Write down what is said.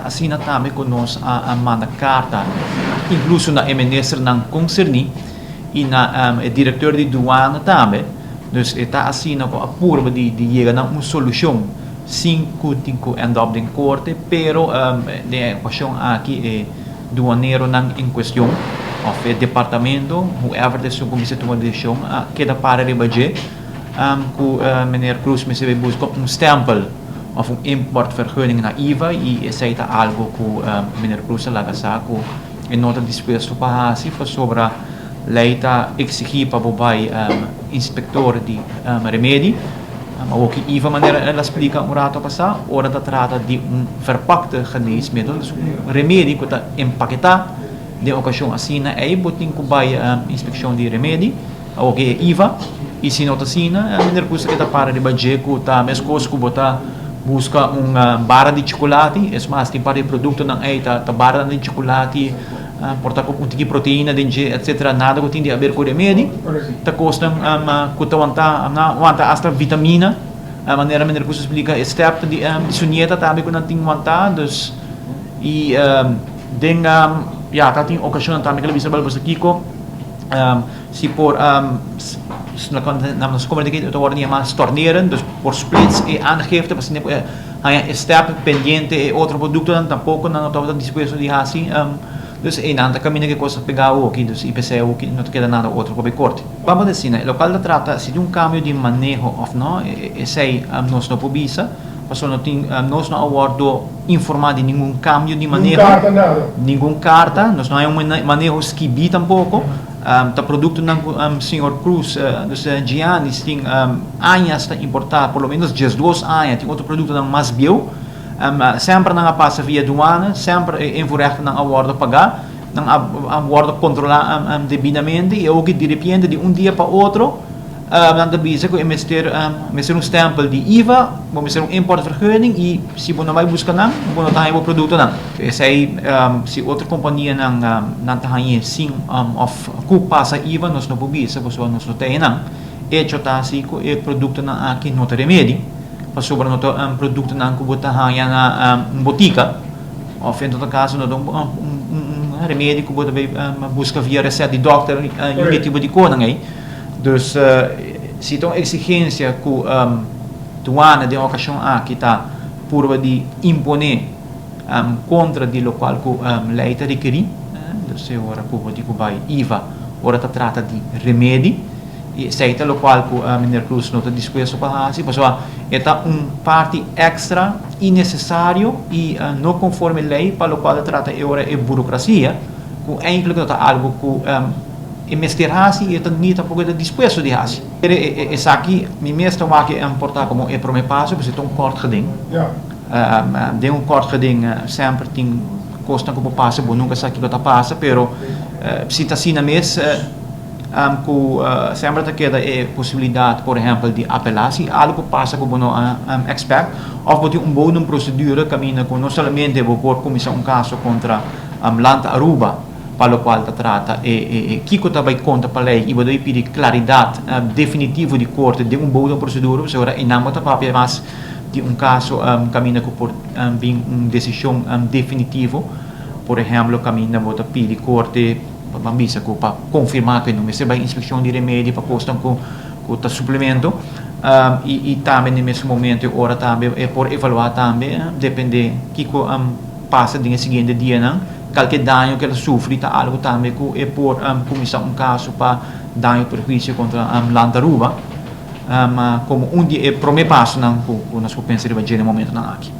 Asina tambe ku nos a manda karta inkluso na e ministernan konserní i na e direktor di duana tambe. Dus e ta asina ku a purba di yega na un solushon sin ku tin ku end up den korte, pero den e okashon aki e duaneronan en kuestion òf e departamento, whoever ta esun ku mester tuma desishon a keda para riba dje ku meneer Cruz mester bai buska un stèmpel. of un importvergunning na IVA y esey ta algo cu Meneer Cruz a laga sa cu e no ta dispuesto pa haci pasobra ley ta exigi pa bo bay inspector di remedi. Awoki IVA manera el a splica un rato pasa ora ta trata di un verpakte geneesmiddel, dus un remedi cu ta empaketa den ocasion asina ey bo tin cu bay inspeccion di remedi. Awoke e IVA, i si no ta asina, minder kusa ke ta para riba dje ku ta meskos ku bo ta buska un bara di chukulati. Es mas, tin par di produktonan ei ta ta baranan di chukulati, por ta ku un tiki proteina den dje, etsetera. Nada ku tin di aber ku remedi. Ta kosnan ku ta wanta, nan wanta asta vitamina, manera minder kusa splika e step di su nieta tambe ku nan tin wanta. Dus, i den, ya, ta tin okashonnan tambe ku lo bisa bal boso kiko. Si por nos komo ta wòrdu yamá storneren, dus por splits e aangifte pa asina por haña e step pendiente e otro produktonan tampoko nan no tabata dispuesto di hasi. Dus einan ta kaminda ku e kos ta pegá awoki, dus i p'esei awoki no ta keda nada otro ku bai korte. Bamos asina, e lokal ta trata si tin un kambio di maneho òf no, esei nos no por bisa, pasobra no tin nos no a wòrdu informá di ningun kambio di maneho. Ningun karta nada. Ningun karta, nos no hay un maneho skibí tampoko. Ta produktonan ku señor Cruz, dus Giannis tin añas ta importá, por lo menos diesdos aña, tin otro produktonan mas bieu. Semper nan a pasa via duana, semper e invoerrechtennan a wòrdu pagá, nan a wòrdu kontrolá debidamente i awoki direpiente di un dia pa otro nan ta bisa ku e mester mester un stèmpel di IVA, bo mester un importvergunning i si bo no bai buska nan, bo no ta haña bo produktonan. Esei si otro kompanianan nan ta hañ'é sin òf ku pasa IVA nos no por bisa pasobra nos no ta einan. Echo ta si ku e produktonan aki no ta remedi pasobra no ta produktonan ku bo ta haña na un botika òf en todo kaso no ta un remedi ku bo ta bai buska via resèt di dòkter i e tipo di konan ei. Dus si ta un exigencia cu Douane den ocasion aki ta purba di impone contra di locual cu ley ta rekeri, dus e ora cu bo tin cu bay IVA ora ta trata di remedi, y esey ta locual cu Meneer Cruz no ta dispuesto pa haci, pasobra e ta un parti extra innecesario y no conforme ley pa locual ta trata e ora e burocracia cu eigenlijk no ta algo cu. E mester hasi i e ta ni tampoco e ta dispuesto di hasi. Pero esaki mi mes ta wak e importa como e prome paso pasobra e ta un kort geding. Den un kort geding semper tin cosnan cu por pasa, bo nunca sa kico ta pasa, pero si ta asina mes cu semper ta keda e posibilidad por ehempel di apela si algo pasa cu bo no a expect of bo tin un bodem procedura caminda cu no solamente bo por cuminsa un caso contra Land Aruba, pa lokual ta trata e kiko ta bai konta pa lei i bo debe pidi klaridat definitivo di korte den un bouda prosedura pasobra einan bo ta papia mas di un kaso kaminda ku por bin un desishon definitivo. Por ehèmpel kaminda bo ta pidi korte ban bisa ku pa konfirmá ku e no mester bai inspekshon di remedi pa kosnan ku ta suplemento i tambe na e mesun momento e ora tambe e por evaluá tambe depende kiko pasa den e siguiente dianan. Kalke daño ku el a sufri ta algu tambe ku e por kuminsá un kaso pa daño perhuisio kontra Land Aruba komo un di e promé pasonan ku nos por pensa riba dje na e momentonan aki.